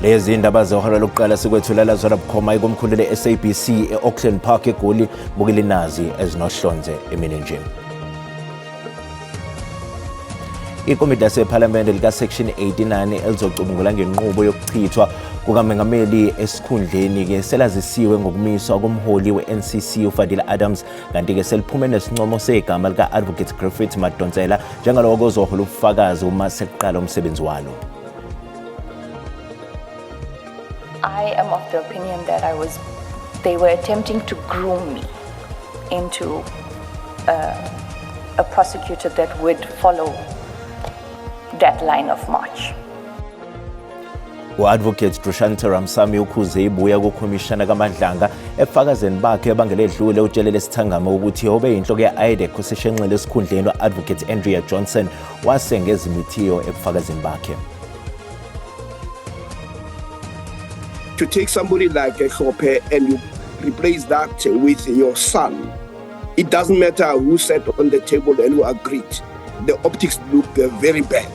Lezi indaba zehora lokuqala sikwethulela zona bukhoma ikomkhulu le-SABC e-Auckland Park eGoli. Bukile nazi ezinohlonze emini nje. Ikomiti lasephalamende lika-Section 89 elizocubungula ngenqubo yokuchithwa kukamengameli esikhundleni-ke selazisiwe ngokumiswa komholi we-NCC uFadila Adams, kanti-ke seliphume nesincomo segama lika-Advocate Griffith Madonsela njengaloko ozohola ubufakazi uma sekuqala umsebenzi walo. I am of the opinion that they were attempting to groom me into a prosecutor that would follow that line of march. U-Advocate Drushantha Ramsamy ukhuze ibuya kukhomishana kaMadlanga ebufakazini bakhe abangeledlule utshele lesithangama ukuthi obeyinhloko ye-IDAC useshenxile esikhundleni u-Advocate Andrea Johnson wasengezimithiyo ebufakazini bakhe. To take somebody like Hlophe and you replace that with your son, it doesn't matter who sat on the table and who agreed. The optics look very bad.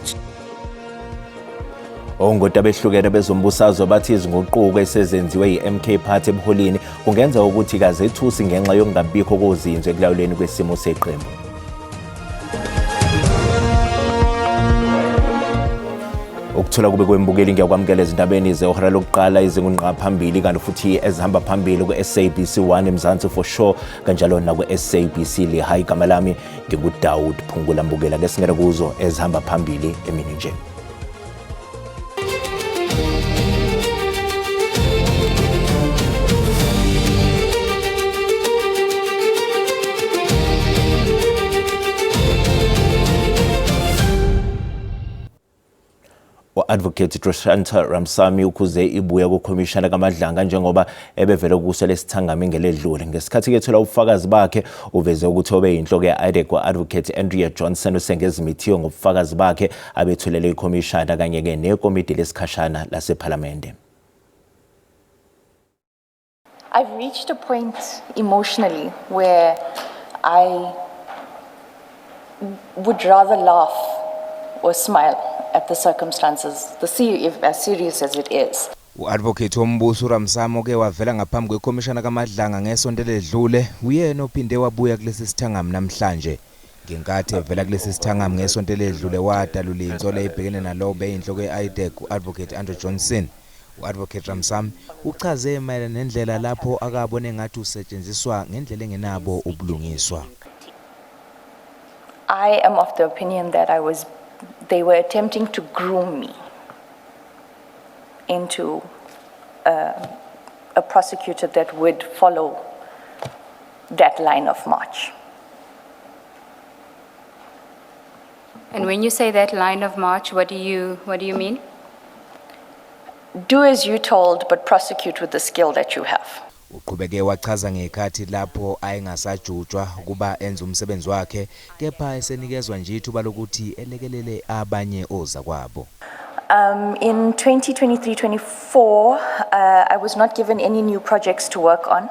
Ongoti abehlukene bezombusazwe bathi izinguquko esezenziwe yi-MK Party ebuholini kungenza ukuthi kazethusi ngenxa yokungabikho kozinzo ekulawuleni kwesimo seqembu. Ukuthola kube kwembukeli, ngiyakwamukela ezindabeni zehora lokuqala izingungqa phambili kanti futhi ezihamba phambili ku-SABC 1 Mzansi for sure, kanjalo naku-SABC Lehae. Igama lami nginguDaud Phungula. Mbukela ke singene kuzo ezihamba phambili emini nje. U-Advocate Drushantha Ramsamy ukhuze ibuya kukhomishana kaMadlanga njengoba ebevele kuso lesithangami ngeledlule. Ngesikhathi kethula ubufakazi bakhe uveze ukuthi obeyinhloko ye-IDAC u-Advocate Andrea Johnson usengezimithiyo ngobufakazi bakhe abethulele ikhomishana kanye-ke nekomidi lesikhashana lasephalamende. I've reached a point emotionally where I would rather laugh or smile at the circumstances, as serious as it is. U-Advocate wombuso uRamsamy oke wavela ngaphambi kwekhomishana kaMadlanga ngesonto eledlule uyena ophinde wabuya kulesi sithangami namhlanje. Ngenkathi evela kulesi sithangami ngesonto eledlule wadalula insolo ebhekene nalowo beyinhloko ye-IDAC u-Advocate Andrew Johnson. U-Advocate Ramsamy uchaze mayelana nendlela lapho akabone ngathi usetshenziswa ngendlela engenabo ubulungiswa. I am of the opinion that they were attempting to groom me into a prosecutor that would follow that line of march. And when you say that line of march, what do you mean? Do as you told, but prosecute with the skill that you have. Uqhubeke wachaza ngekhathi lapho ayengasajutshwa ukuba enze umsebenzi wakhe kepha esenikezwa nje ithuba lokuthi elekelele abanye ozakwabo. In 2023-24, I was not given any new projects to work on.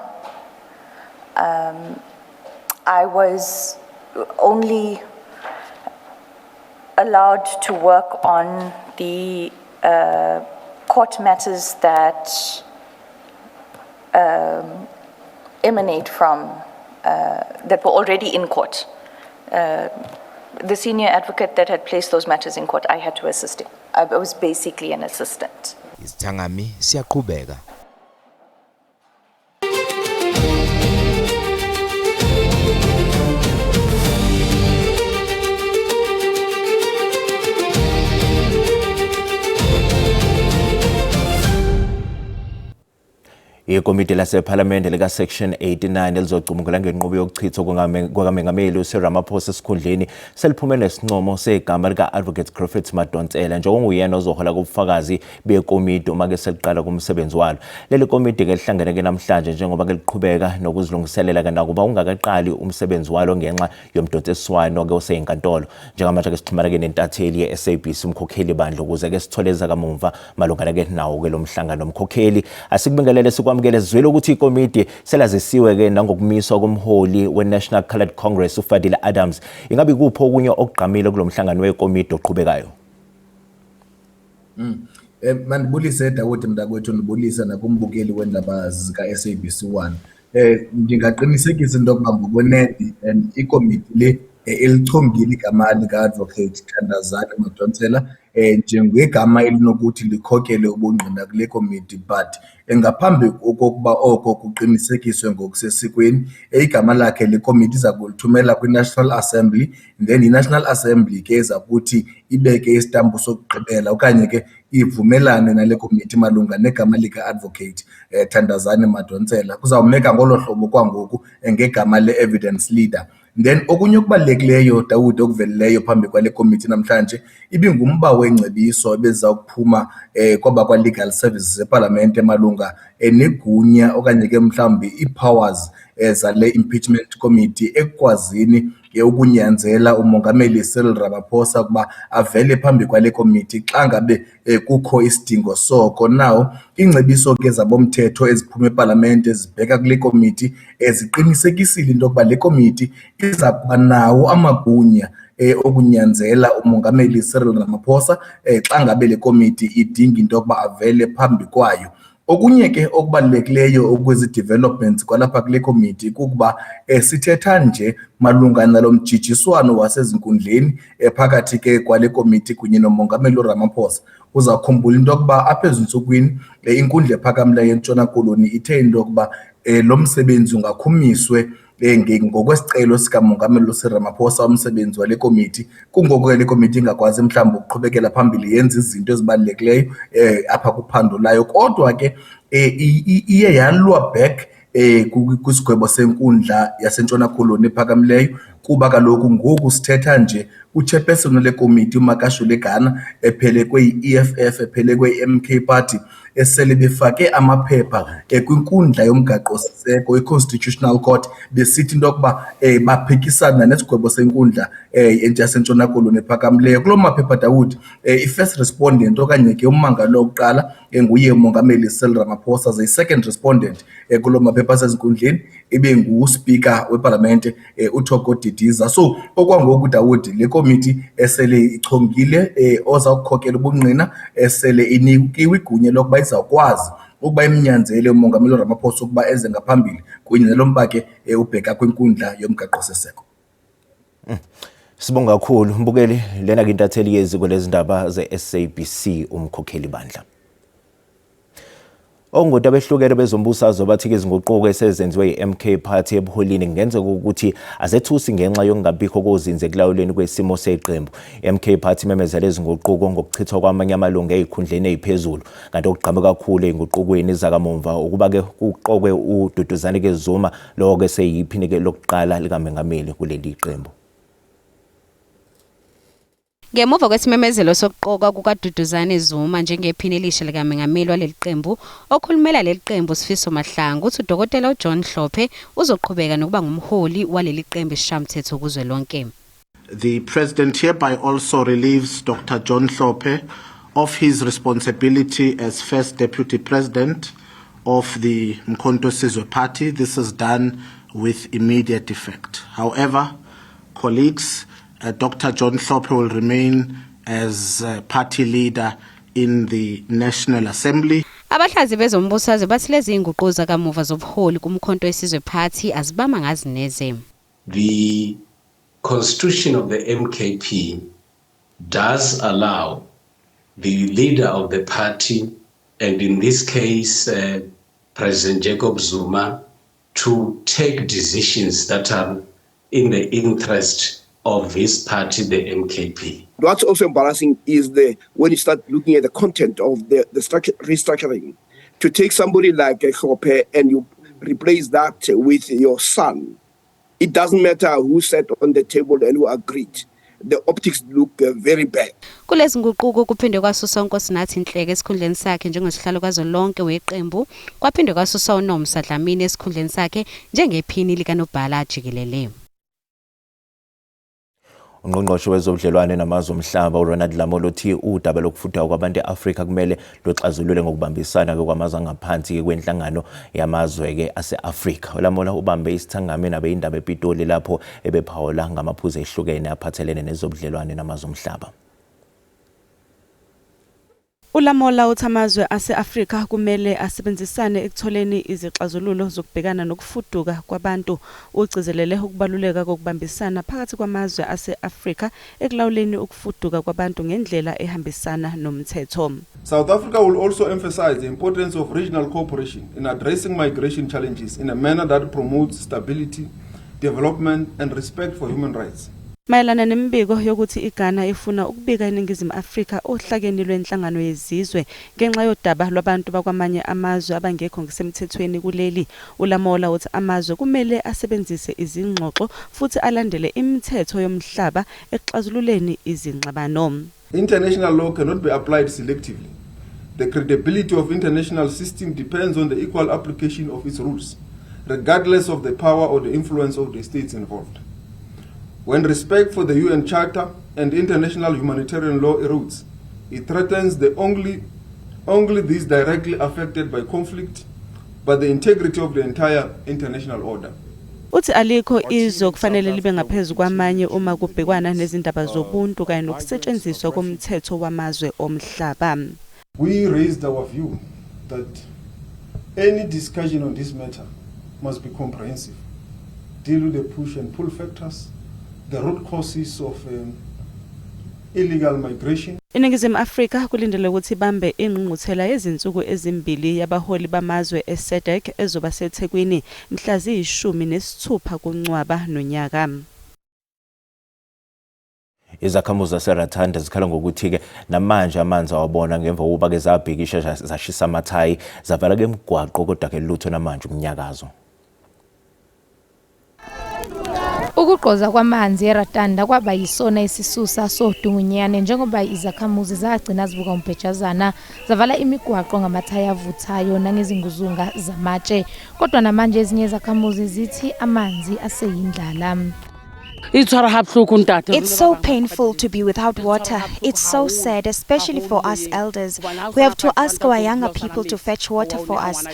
I was only allowed to work on the court matters that emanate from, that were already in court. The senior advocate that had placed those matters in court, I had to assist him. I was basically an assistant. Isithangami siyaqhubeka. Ikomiti lasephalamende lika-Section 89 elizocubungula ngenqubo yokuchithwa kukamengameli uCyril Ramaphosa esikhundleni seliphume nesincomo segama lika-Advocate Griffith Madonsela njengonguyena ozohola kubufakazi bekomiti uma ke seliqala kumsebenzi walo. Leli komiti ke lihlangene ke namhlanje njengoba ke liqhubeka nokuzilungiselela ke nakuba ungakaqali umsebenzi walo ngenxa yomdonsiswano ke oseyinkantolo. Njengamanje ke sixhumana ke nentatheli ye-SABC uMkhokheli Bandla ukuze ke sithole ezakamumva malungana ke nawo ke lo mhlangano. Mkhokheli, asikubingelele sikwamukele. Sizwile ukuthi ikomiti selazisiwe ke nangokumiswa komholi we-National Coloured Congress uFadila Adams. Ingabe kuphi okunye okugqamile kulo mhlangano wekomiti oqhubekayo? Mandibulise Dawudi mntakwethu, ndibulise nakumbukeli weendaba zika-SABC 1. Ndingaqinisekisa into yokuba ngokwenene ikomiti le ilichongile igama lika-Advocate Thandazani Madonsela njengegama elinokuthi likhokele ubungqina kule komiti, but ngaphambi kokuba oko kuqinisekiswe ngokusesikweni, igama lakhe le komiti iza kulithumela kwiNational Assembly, then iNational Assembly ke iza kuthi ibeke isitampu sokugqibela okanye ke ivumelane nale komiti malunga negama lika-Advocate Thandazani Madonsela. Kuzawumeka ngolo hlobo kwangoku ngegama le-evidence leader. Then okunye okubalulekileyo, Dawud, okuvelileyo phambi kwale komiti namhlanje ibingumba weengcebiso ebeziza kuphuma kwabakwa-Legal Services epalamente malunga negunya okanye ke mhlawumbi ii-powers zale impeachment committee ekukwazini ke ukunyanzela umongameli Cyril Ramaphosa ukuba avele phambi kwale komiti xa ngabe kukho isidingo soko. Now iingcebiso ke zabomthetho eziphuma epalamente zibheka kule komiti ziqinisekisile into yokuba le komiti iza kuba nawo amagunya okunyanzela umongameli Cyril Ramaphosa xa ngabe le komiti idinga into yokuba avele phambi kwayo. Okunye ke okubalulekileyo okwezi developments kwalapha kule komiti kukuba sithetha nje malunga nalo mjijiswano wasezinkundleni phakathi ke kwale komiti kunye nomongameli uRamaphosa. Uzawukhumbula into yokuba apha ezintsukwini inkundla ephakamileyo eNtshona Koloni ithe into yokuba lo msebenzi ungakhumiswe ngokwesicelo sikamongameli uCyril Ramaphosa, umsebenzi wale komiti. Kungoko ke le komiti ingakwazi mhlawumbi ukuqhubekela phambili yenze izinto ezibalulekileyo apha kuphando layo. Kodwa ke iye yalwa back kwisigwebo senkundla yaseNtshona Koloni ephakamileyo, kuba kaloku ngoku sithetha nje uchairperson wale komiti uMakashule Gana ephelekwe yi-EFF, ephelekwe yi-MK Party, esele befake amaphepha kwinkundla yomgaqo-siseko, i-Constitutional Court, besithi into yokuba baphikisana nesigwebo senkundla yaseNtshona Koloni ephakamileyo. Kuloo maphepha, Dawud, i-first respondent okanye ke ummangalelwa wokuqala nguye umongameli Cyril Ramaphosa, ze i-second respondent kuloo maphepha asezinkundleni ibe nguspika wepalamente uThoko Didiza. So okwangoku, Dawud, le komiti esele ichongile oza kukhokela ubungqina, esele inikiwe igunya lokuba izawukwazi ukuba imnyanzele umongameli Ramaphosa ukuba eze ngaphambili kunye nalo mba ke ubheka kwinkundla yomgaqo-siseko. Sibonga kakhulu mbukeli, lena ke intatheli yeziko lezindaba ze-SABC uMkhokheli Bandla. Ongoti abehlukene bezombusazwe bathi izinguquko esezenziwe yi-MK Party ebuholini kungenzeka ukuthi azethusi ngenxa yokungabikho kozinzo ekulawuleni kwesimo seqembu. I-MK Party imemezele izinguquko ngokuchithwa kwamanye amalungu ey'khundleni ey'phezulu. Kanti okugqame kakhulu ey'nguqukweni zakamumva ukuba-ke kuqokwe uDuduzane Zuma, lowo-ke seyiphini-ke lokuqala likamengameli kuleli qembu. Ngemuva kwesimemezelo sokuqokwa kukaDuduzane Zuma njengephini elisha likamengameli waleli qembu, okhulumela leli qembu Sifiso Mahlangu uthi uDokotela uJohn Hlophe uzoqhubeka nokuba ngumholi waleli qembu esishayamthetho kuzwelonke. The president hereby also relieves Dr. John Hlophe of his responsibility as first deputy president of the Mkhonto Sizwe Party. This is done with immediate effect. However, colleagues, Dr. John Hlophe will remain as party leader in the National Assembly. Abahlaziyi bezombusazwe bathi lezi zinguquko zakamuva zobuholi kuMkhonto weSizwe Party azibamangazi neze. The constitution of the MKP does allow the leader of the party, and in this case, President Jacob Zuma, to take decisions that are in the interest of his party, the MKP. What's also embarrassing is the when you start looking at the content of the restructuring. To take somebody like Hlophe and you replace that with your son, it doesn't matter who sat on the table and who agreed. The optics look very bad. Kulezi nguquko kuphinde kwasuswa uNkosinathi Nhleko esikhundleni sakhe njengosihlalo kazwelonke weqembu, kwaphinde kwasuswa uNomsa Dlamini esikhundleni sakhe njengephini likanobhala jikelele. Ungqongqoshe wezobudlelwane namazwe omhlaba uRonald Lamola uthi udaba lokufuduka kwabantu e-Afrika kumele luxazululwe ngokubambisana kwamazwe angaphansi kwenhlangano yamazwe-ke ase-Afrika. ULamola ubambe isithangami nabezindaba ePitoli lapho ebephawula ngamaphuzu ehlukene aphathelene nezobudlelwane namazwe omhlaba. ULamola uthi amazwe ase-Afrika kumele asebenzisane ekutholeni izixazululo zokubhekana nokufuduka kwabantu. Ugcizelele ukubaluleka kokubambisana phakathi kwamazwe ase-Afrika ekulawuleni ukufuduka kwabantu ngendlela ehambisana nomthetho. South Africa will also emphasize the importance of regional cooperation in addressing migration challenges in a manner that promotes stability, development and respect for human rights. Mayelana nemibiko yokuthi iGhana ifuna ukubika iNingizimu Afrika ohlakeni lwenhlangano yezizwe ngenxa yodaba lwabantu bakwamanye amazwe abangekho ngisemthethweni kuleli, uLamola uthi amazwe kumele asebenzise izingxoxo futhi alandele imithetho yomhlaba ekuxazululeni izingxabano. International law cannot be applied selectively. The credibility of international system depends on the equal application of its rules, regardless of the power or the influence of the states involved. When respect for the UN Charter and international humanitarian law erodes, it threatens the only these directly affected by conflict, but the integrity of the entire international order. Uthi alikho izwe kufanele libe ngaphezu kwamanye uma kubhekwana nezindaba zobuntu kanye nokusetshenziswa komthetho wamazwe omhlaba. We raised our view that any discussion on this matter must be comprehensive, deal with the push and pull factors, the root causes of illegal migration. INingizimu Afrika kulindele ukuthi ibambe ingqungquthela yezinsuku ezimbili yabaholi bamazwe e-SADC ezoba seThekwini mhla ziyi-16 kuNcwaba nonyaka. Izakhamuzi zaseRatanda zikhala ngokuthi-ke namanje amanzi awabona ngemva kokuba-ke zabhikisha zashisa amathayi zavala-ke imigwaqo, kodwa-ke lutho namanje umnyakazo. Ukugqoza kwamanzi eRatanda kwaba yisona isisusa sodungunyane njengoba izakhamuzi zagcina zibuka umbhejazana zavala imigwaqo ngamathayi avuthayo nangezinguzunga zamatshe, kodwa namanje ezinye izakhamuzi zithi amanzi aseyindlala. It's so painful to be without water. It's so sad, especially for us elders. We have to ask our younger people to fetch water for us.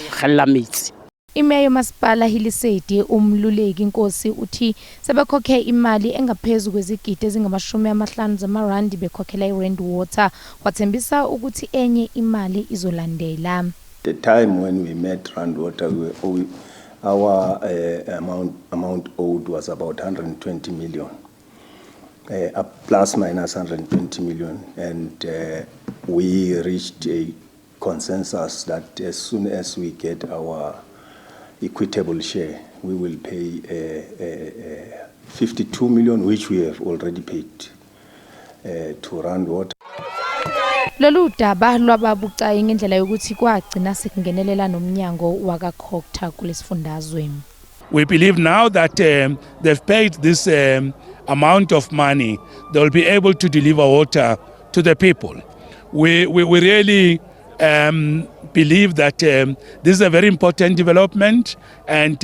Imeya yomasipala Hilisedi uMluleki Nkosi uthi sebekhokhe imali engaphezu kwezigidi ezingama-50 zamarandi bekhokhela i-Rand Water, wathembisa ukuthi enye imali izolandela. The time when we met Rand Water, our amount owed was about 120 million, plus minus 120 million, and we reached a consensus that as soon as we get our equitable share, we will pay 52 million, which we have already paid to Rand Water. Lolu daba lwababucayi ngendlela yokuthi kwagcina sekungenelela nomnyango wakaCogta kulesifundazwe. We believe now that they've paid this amount of money, they'll be able to deliver water to the people. We really believe that this is a very important development, and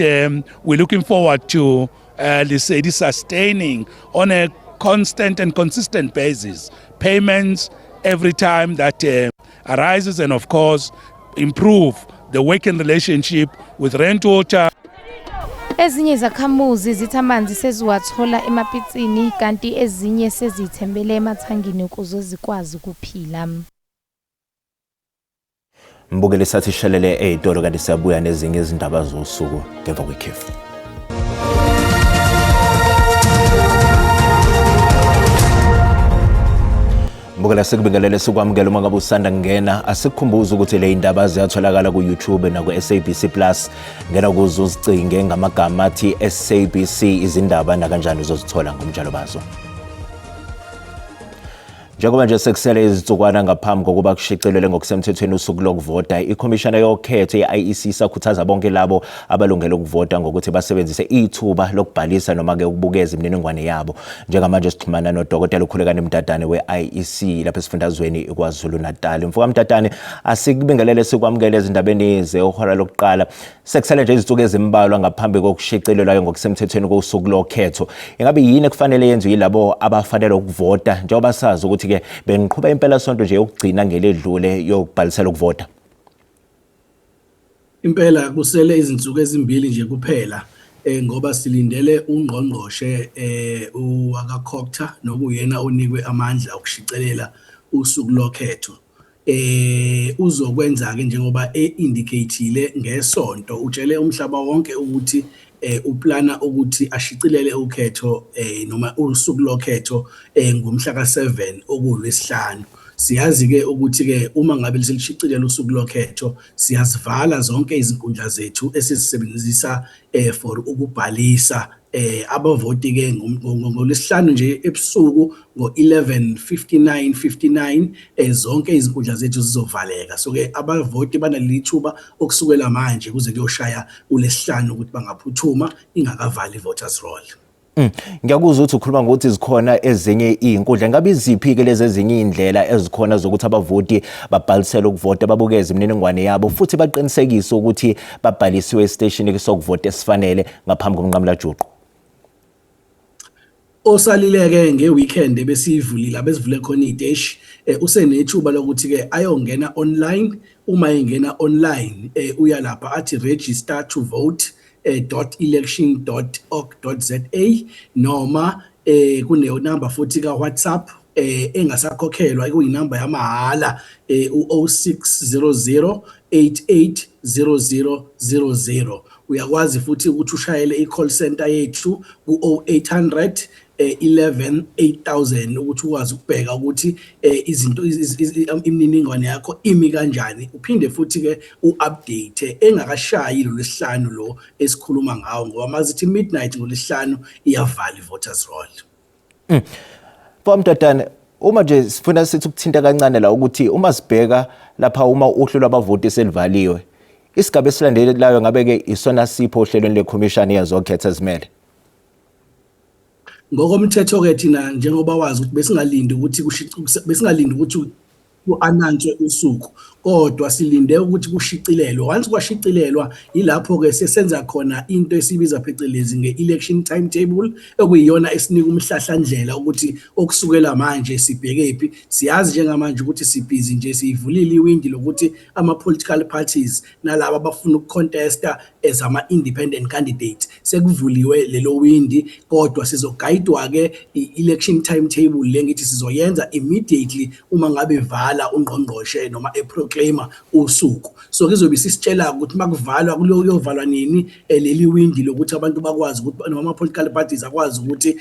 we're looking forward to Lesedi sustaining on a constant and consistent basis payments every time that arises, and of course improve the working relationship with Rand Water. Ezinye izakhamuzi zithi amanzi seziwathola emapitsini kanti ezinye sezithembele emathangini ukuze zikwazi ukuphila. Mbukeli, sathi shelele ey'tolo kanti siyabuya nezinye izindaba zosuku ngemva kwekhefu. Mbukela, sikubingelele, sikwamukele uma ngabe usanda kungena. Asikukhumbuze ukuthi le indaba ziyatholakala ku-YouTube naku-SABC Plus. Ngena kuze uzicinge ngamagama athi SABC izindaba, nakanjani uzozithola ngomjalo bazo. Njengoba nje sekusele izinsukwana ngaphambi kokuba kushicilelwe ngokusemthethweni usuku lokuvota, ikhomishana yokhetho ye-IEC isakhuthaza bonke labo abalungele ukuvota ngokuthi basebenzise ithuba lokubhalisa noma-ke ukubukeza imininingwane yabo. Njengamanje sixhumana nodokotela uKhulekani Mtatane we-IEC lapha esifundazweni KwaZulu-Natal. Mfoka Mtatane, asikubingelele, sikwamukele ezindabeni zehora lokuqala. Sekusele nje izinsuku ezimbalwa ngaphambi kokushicilelwa ngokusemthethweni kosuku lokhetho. Ingabe yini ekufanele yenziwe yilabo abafanele ukuvota, njengoba sazi ukuthi-ke beniqhuba impelasonto nje yokugcina ngeledlule yokubhalisela ukuvota? Impela kusele izinsuku ezimbili nje kuphela, ngoba silindele ungqongqoshe wakaCogta nokuyena onikwe amandla okushicelela usuku lokhetho. Uzokwenza ke njengoba e-indicate-ile ngesonto, utshele umhlaba wonke ukuthi uplana ukuthi ashicilele ukhetho noma usuku lokhetho ngomhla ka-7 okuwulwesihlanu. Siyazi-ke ukuthi-ke uma ngabe selishicilela usuku lokhetho, siyazivala zonke izinkundla zethu esizisebenzisa for ukubhalisa abavoti ke ngolwesihlanu nje ebusuku ngo-11:59 59 zonke izinkundla zethu zizovaleka. So ke abavoti banaleli thuba okusukela manje kuze kuyoshaya ulesihlanu ukuthi bangaphuthuma ingakavali i-voters roll. Ngiyakuzwa ukuthi ukhuluma ngokuthi zikhona ezinye iy'nkundla. Ngabe iziphi-ke lezi ezinye iy'ndlela ezikhona zokuthi abavoti babhalisele ukuvota, babukeze imininingwane yabo futhi baqinisekise ukuthi babhalisiwe esiteshini sokuvota esifanele ngaphambi komnqamulajuqu? Osalile-ke nge-weekend ebesiyivulile, abesivule khona iy'teshi, usenethuba lokuthi-ke ayongena online. Uma engena online, uya lapha athi register to vote .election.org.za, noma kune number futhi ka WhatsApp engasakhokhelwa, ekuyinamba yamahhala, u-0600 880000. Uyakwazi futhi ukuthi ushayele i-call center yethu ku-0800 11 8000 ukuthi ukwazi ukubheka ukuthi izinto imininingwane yakho imi kanjani, uphinde futhi ke u-update engakashayi lo lwesihlanu lo esikhuluma ngawo, ngoba mazithi midnight ngolwesihlanu iyavala i-voters roll. Mfo Mdadane, uma nje sifuna sithi ukuthinta kancane la ukuthi uma sibheka lapha, uma uhlu lwabavoti selivaliwe, isigaba esilandelayo ngabe ke isona sipho ohlelweni lekhomishani yezokhetho ezimele? Ngokomthetho-ke thina, njengoba wazi ukuthi besingalindi ukuthi ku-announce usuku, kodwa silinde ukuthi kushicilelwe. Once kwashicilelwa, ilapho-ke sesenza khona into esiyibiza phecelezi nge-election timetable, okuyiyona esinika umhlahlandlela ukuthi okusukela manje sibhekephi. Siyazi njengamanje ukuthi sibhizi nje siyivulile iwindi lokuthi ama-political parties nalaba abafuna ukucontesta as ama-independent candidates, sekuvuliwe lelo windi, kodwa sizogayidwa-ke i-election timetable le ngithi sizoyenza immediately uma ngabe vala ungqongqoshe noma eproclaima usuku. So kuzobe sisitshela ukuthi makuvalwa kuyovalwa nini leli windi lokuthi abantu bakwazi ukuthi noma ama-political parties akwazi ukuthi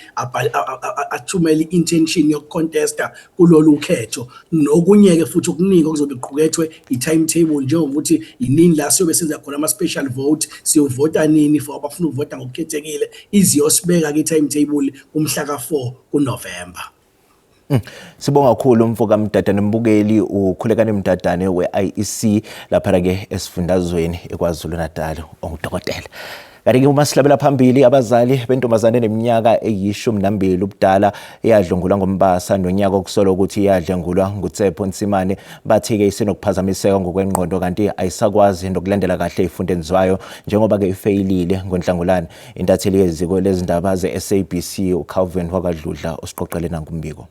athumele i-intention yokucontesta kulolu khetho, nokunye-ke futhi okuningi okuzobe kuqukethwe i-timetable, njengokuthi inini la siyobe senza khona ama-special vote, siyovota nini for abafuna ukuvota ngokukhethekile. Iziyosibeka-ke i-timetable kumhla ka-4 kuNovemba. Sibonga kakhulu umfo kaMdadane. Mbukeli, uKhulekani Mdadane we-IEC lapha ke esifundazweni eKwaZulu Natal, ongudokotela. Kanti-ke uma sihlabela phambili, abazali bentombazane eneminyaka eyi-12 ubudala eyadlwengulwa ngoMbasa nonyaka, okusolwa ukuthi iyadlwengulwa nguTshepo Ntsimane, bathi-ke isenokuphazamiseka ngokwengqondo kanti ayisakwazi nokulandela kahle ey'fundeni zayo njengoba-ke ifeyilile ngoNhlangulana. Intatheli yeziko lezindaba ze-SABC uCalvin Wakadludla usiqoqele nangumbiko.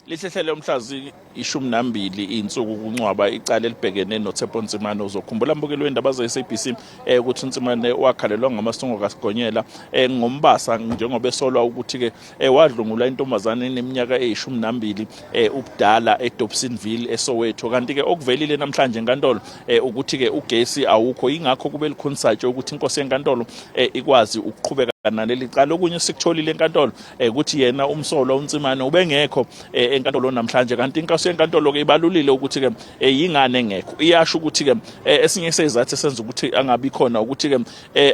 Lihlehlele umhla zi-12 iy'nsuku kuNcwaba icala elibhekene noTshepo Ntsimane. Uzokhumbula, mbukeli wendaba ze-SABC, ukuthi uNtsimane wakhalelwa ngamasungo kaSigonyela ngoMbasa njengoba esolwa ukuthi-ke wadlwengula intombazane eneminyaka eyi-12 ubudala eDobsonville eSoweto. Kanti-ke okuvelile namhlanje enkantolo ukuthi-ke ugesi awukho, yingakho kube likhonisatshe ukuthi inkosi yenkantolo ikwazi ukuqhubeka naleli cala. Okunye sikutholile enkantolo ukuthi yena umsolwa uNtsimane ubengekho enkantolo namhlanje, kanti inkosi yenkantolo ke ibalulile ukuthi ke yingane engekho. Iyasho ukuthi ke esinye sezathu esenza ukuthi angabi khona ukuthi ke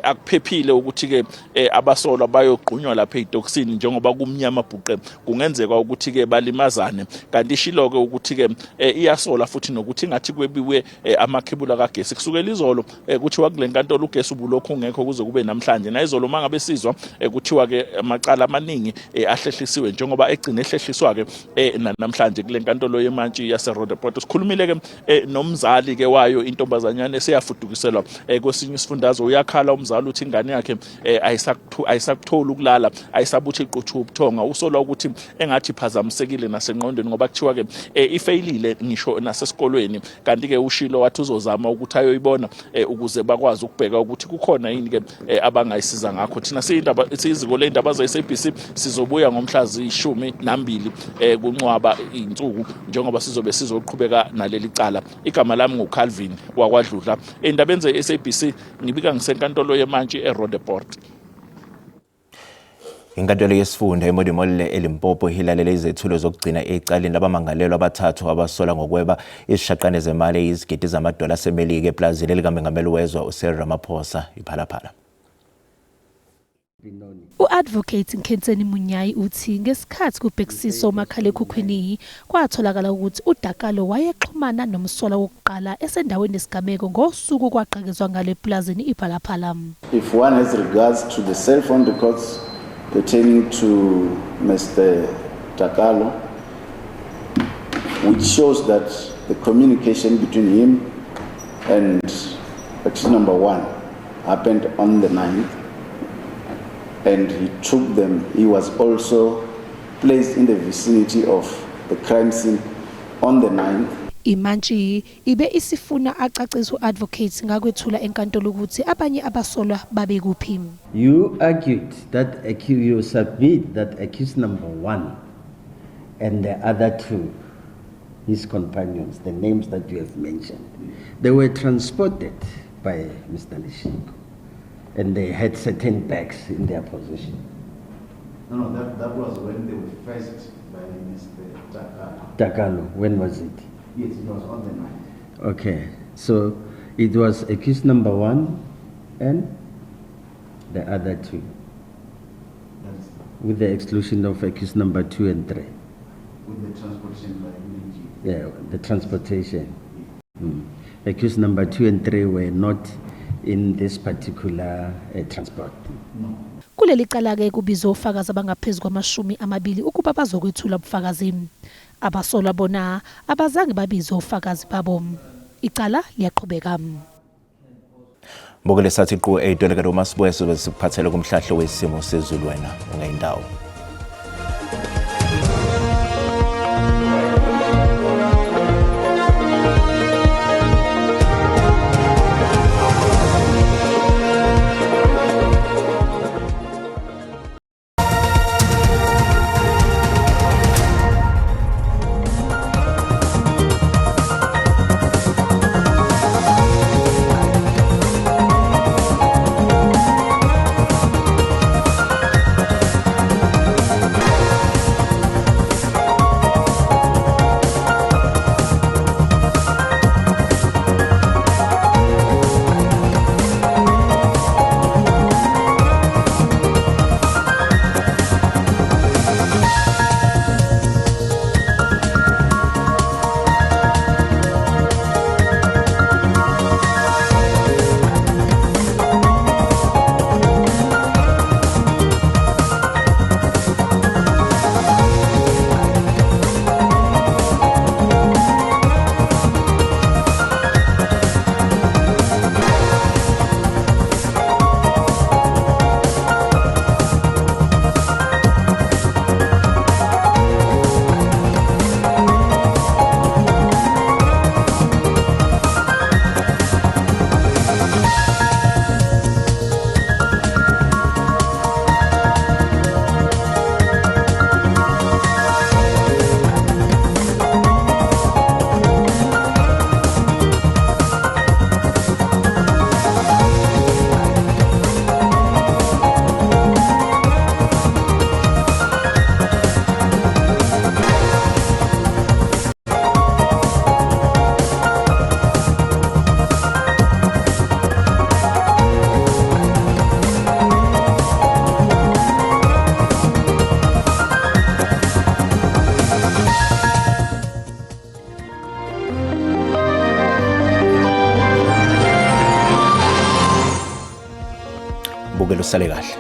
akuphephile ukuthi ke abasolwa bayogqunywa lapha ezitokisini njengoba kumnyama bhuqe, kungenzeka ukuthi ke balimazane. Kanti ishilo ke ukuthi ke iyasola futhi nokuthi ngathi kwebiwe amakhebula kagesi kusukela izolo. Kuthiwa kule nkantolo ugesi ubulokhu ungekho kuze kube namhlanje. Nayizolo uma ngabe sizwa, kuthiwa ke amacala amaningi ahlehlisiwe njengoba egcine ehlehliswa ke namhlanje kule nkantolo yemantshi yaseRoodepoort. Sikhulumile ke nomzali ke wayo intombazanyana eseyafudukiselwa kwesinye isifundazwe. Uyakhala umzali, uthi ingane yakhe ayisakutholi ukulala, ayisabuthi iquthu ubuthonga. Usolwa ukuthi engathi iphazamisekile nasengqondweni ngoba kuthiwa ke ifeyilile ngisho nasesikolweni. Kanti ke ushilo wathi uzozama ukuthi ayoyibona ukuze bakwazi ukubheka ukuthi kukhona yini ke abangayisiza ngakho. Thina Siyindaba siyiziko ley'ndaba ze-SABC sizobuya ngomhla ziyi-12 kuNcwaba iy'nsuku njengoba sizobe sizoqhubeka naleli cala. Igama lami nguCalvin wakwaDludla. Ey'ndabeni ze-SABC ngibika ngisenkantolo yemantshi eRoodepoort. Inkantolo yesifunda eModimolle eLimpopo ilalele izethulo zokugcina ecaleni labamangalelwa abathathu abasola ngokweba izishaqane zemali eyizigidi zamadola aseMelika epulazini elikamengameli wezwe uCyril Ramaphosa iPhalaphala. U-Advocate Nkhenseni Munyai uthi ngesikhathi kubhekisiswa umakhalekhukhwini kwatholakala ukuthi uDakalo wayexhumana nomsolwa wokuqala esendaweni yesigameko ngosuku okwagqekezwa ngalo epulazini iPhalaphala. If one has regards to the cell phone records pertaining to Mr. Takalo, which shows that the communication between him and accused number 1 happened on the 9th, and he took them. He was also placed in the vicinity of the crime scene on the 9th. Imantshi ibe isifuna acacise u-advocate ngakwethula enkantolo ukuthi abanye abasolwa babekuphi. You argued that you submit that accused number 1 and the other 2, his companions, the names that you have mentioned, they were transported by Mr. Leshiko and they had certain bags in their possession. No, no, that was when they were first by Mr. Takalo. Takalo, when was it? Yes, it was on the 9th. Okay, so it was accused number 1 and the other 2. That's with the exclusion of accused number 2 and 3. With the transportation by Leshiko. Yeah, the transportation. Accused number 2 and 3 were not in this particular transport. No. Kuleli cala-ke kubizwe ofakazi abangaphezu kwamashumi amabili ukuba bazokwethula ubufakazi. Abasolwa bona abazange babizwe ofakazi babo. Icala liyaqhubeka. Mbukele sathi qu eyitolekela uma sibuye sobe sikuphathele kumhlahlo wesimo sezulu wena ungayindawo. Bukela usale kahle.